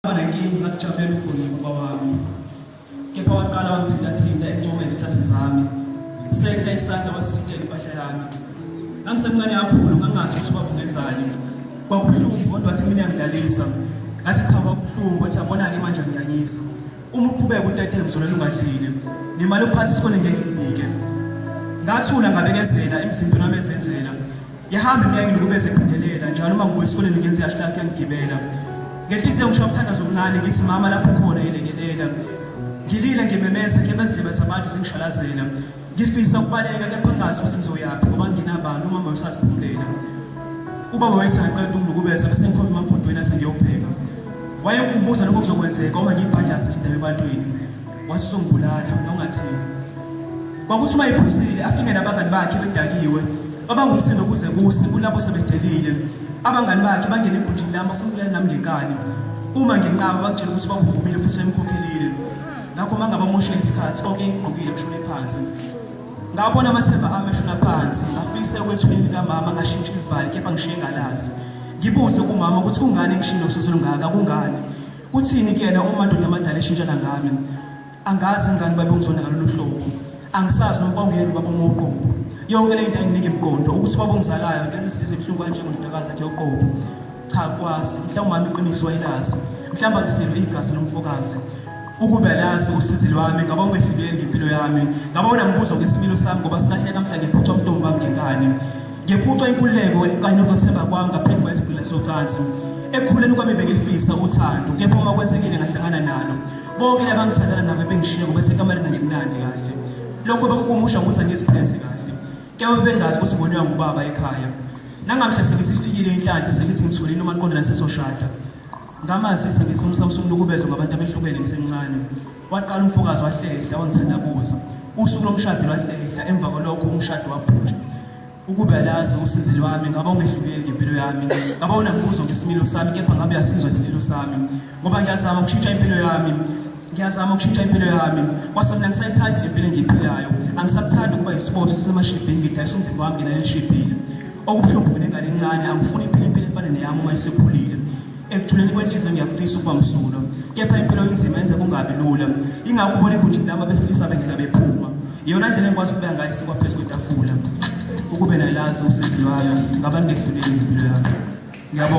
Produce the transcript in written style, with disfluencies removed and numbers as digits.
Nenkinga ngakujabulela ukugona ubaba wami, kepha waqala wangithintathinta encoma izihlathi zami, sehla isandla wasitshela impahla yami. Ngangisemncane kakhulu, ngangazi ukuthi ubaba ungenzani. Kwakubuhlungu, kodwa wathi mina ngiyangidlalisa. Ngathi cha, kwakubuhlungu. Wathi yabona-ke manje angiyanyisa, uma uqhubeka utete ngizolela ungadlile, nemali yokuphatha isikole ngeke ngikunike. Ngathula ngabekezela, emzimbeni wami ezenzela. Yahamba iminyaka ngilokhu ephindelela njalo uma ngibuya esikoleni ngenza ihhashi lakhe yangigibela. Ngenhliziyo ngisho umthandazo omncane ngithi mama lapho khona yelekelela. Ngilile ngimemeza kepha izindlebe zabantu zingishalazela. Ngifisa ukubaleka kepha ngingazi ukuthi ngizoyaphi ngoba nginabani, umama usaziphumulela. Ubaba wayethi angaqeda ukunukubeza bese ngikhomba emabhodweni athi ngiyopheka. Wayengikhumbuza lokho kuzokwenzeka uma ngiyibhadlaza indaba ebantwini. Wathi uzongibulala wena ungathini. Kwakuthi uma ephuzile afike nabangani bakhe bedakiwe, babanga umsindo kuze kuse kulabo sebedelile. Abangani bakhe bangena egunjini lami bafuna ukulala nami ngenkani. Uma nginqaba bangitshela ukuthi bakuvumile futhi sebemkhokhelile. Ngakho uma ngabamoshela isikhathi konke engikugqokile kushone phansi. Ngabona amathemba ami eshona phansi, ngafisa ukwethuleni kamama ngashintsha izibali kepha ngishiye ngalazi. Ngibuze kumama ukuthi kungani ngishiye nosizo olungaka, kungani? Kuthini kuyena uma amadoda amadala eshintshana ngami? Angazi ingane babengizonda ngalolu hlobo. Angisazi noma kwakungeyena ubaba omoqobo. Yonke le nto ayinginiki mqondo ukuthi ubaba ongizalayo ngenza izinto ezibuhlungu kanje ngondodakazi yakhe yoqobo. Cha kwazi, mhlawumbe umama iqiniso wayelazi. Mhlawumbe angisilo igazi lomfokazi. Ukube alazi usizi lwami ngaba ungehluleli ngempilo yami. Ngaba unambuzo ngesimilo sami ngoba silahleka mhla ngephucwa umntombi wami ngenkani. Ngephucwa inkululeko kanye nokuthemba kwami ngaphenduka isigqila socansi. Ekukhuleni kwami bengilifisa uthando kepha uma kwenzekile ngahlangana nalo. Bonke laba ngithandana nabo bengishiya ngoba ethe ekamereni angimnandi kahle. Lokho bekuhumusha ukuthi angiziphethe kahle. Kepha bengazi ukuthi ngoniwa ngubaba ekhaya. Nangamhla sengithi ifikile inhlanhla, sengithi ngitholile umaqondana sesoshada. Ngamazisa ngesimo sami sokunukubezwa ngabantu abehlukene ngisemncane. Waqala umfokazi wahlehla wangithandabuza. Usuku lomshado lwahlehla, emva kwalokho umshado wabhuntsha. Ukube alazi usizi lwami ngaba ungehluleli ngempilo yami, ngaba unambuzo ngesimilo sami kepha ngabe uyasizwa isililo sami. Ngoba ngiyazama ukushintsha impilo yami, ngiyazama ukushintsha impilo yami. Kwase mina ngisayithandi le mpilo engiyiphilayo, angisakuthandi ukuba yisibotho sisemashibhini, ngidayisa umzimba wami ngenani elishibhile. Okubuhlungu mina ingane encane angifuni iphile impilo efana neyami uma isekhulile. Ekujuleni kwenhliziyo ngiyakufisa ukuba msulwa, kepha impilo inzima yenza kungabi lula. Ingakho ubona egunjini lami abesilisa bengena bephuma. Iyona ndlela engikwazi ukubeka ngayo isinkwa phezu kwetafula. Ukube nalazi usizi lwami ngaba ningehluleli ngempilo yami. Ngiyabonga.